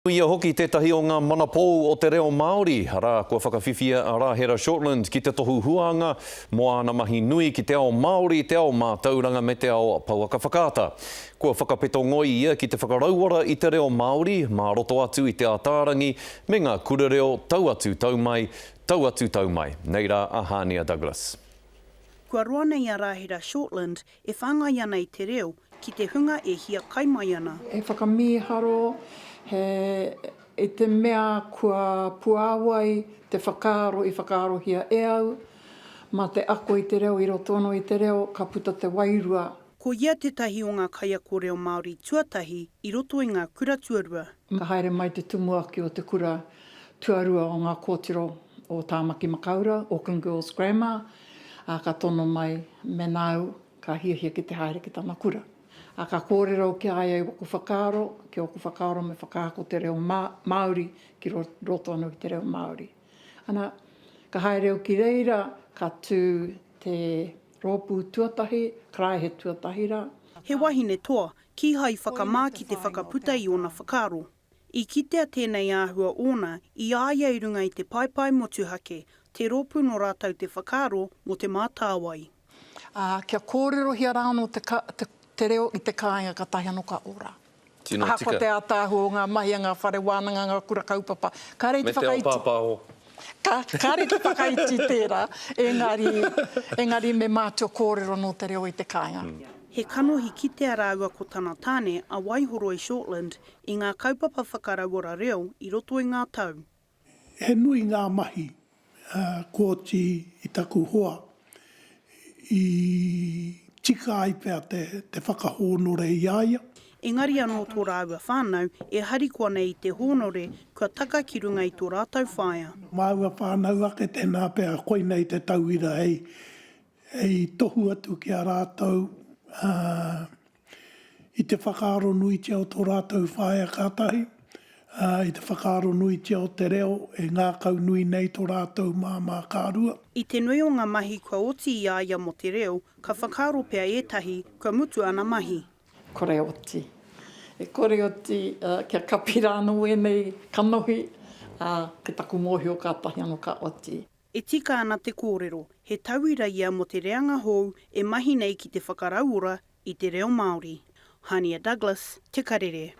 Ko ia hoki tētahi o ngā manapou o te reo Māori, arā, kua whakawhiwhia a Rahera Shortland ki te tohu huānga mō āna mahi nui ki te ao Māori, te ao mātauranga me te ao pouaka whakaata. Kua whakapeto ngoi ia ki te whakarauora i te reo Māori mā roto atu i Te Ataarangi me ngā kura reo tau atu tau mai, tau atu tau mai. Nei rā a Hānia Douglas. Kua roa nei a Rahera Shortland e whāngai ana i te reo ki te hunga e hiakai mai ana. He whakamīharo, he, i te mea kua puāwai te whakaaro i whakaarohia e au, mā te ako i te reo i roto anō i te reo ka puta te wairua. Ko ia tētahi o ngā kaiako reo Māori tuatahi i roto i ngā kura tuarua. Ka haere mai te tumuaki o te kura tuarua o ngā kōtiro o Tāmaki Makaurau, Auckland Girls Grammar, ā, ka tono mai mēnā au ka hiahia ki te haere ki tana kura. Ā, ka kōrero ki a ia i waku whakaaro, ki ōku whakaaro me whakaako te reo Māori ki roto anō ki te reo Māori. Ana, ka haere au ki reira, ka tū te rōpū tuatahi, karaehe tuatahi rā. He wahine toa, kīhai i whakamā ki te whakaputa i ōna whakaaro. I kitea tēnei āhua ōna i a ia i runga i te paepae motuhake, te rōpū nō rātou te whakaaro mō Te Mātāwai. Ā, kia kōrerohia rā anō te, te, te reo i te kāinga kātahi anō ka ora. Tino tika. Ahakoa te ātaahua o ngā mahi a ngā whare wānanga, ngā kura kaupapa, kāre i te Me te ao whakaiti. pāpāho. Ka, kāre i te whakaiti tērā, engari, engari me mātua kōrero anō te reo i te kāinga. He kanohi kitea rāua ko tana tāne a Waihoroi Shortland i ngā kaupapa whakarauora reo i roto i ngā tau. He nui ngā mahi kua oti i taku hoa i tika ai pea te whakahōnore i a ia. Engari anō tō rāua whānau e harikoa nei i te hōnore kua taka ki runga i tō rātou whaea. Māua whānau ake tēnā pea koinei te tauira hei hei tohu atu ki a rātou, ā, i te whakaaro nuitia o tō rātou whaea ka tahi, ā, i te whakaaro nuitia o te reo e ngākaunui nei tō rātou māmā ka rua. I te nui o ngā mahi kua oti i a ia mō te reo, ka whakaaro pea ētahi kua mutu ana mahi. Kore oti. E kore oti kia kapi rā anō ēnei kanohi, ā, ki taku mōhio kātahi anō ka oti. E tika ana te kōrero, he tauira ia mō te reanga hou e mahi nei ki te whakarauora i te reo Māori. Hania Douglas, Te Karere.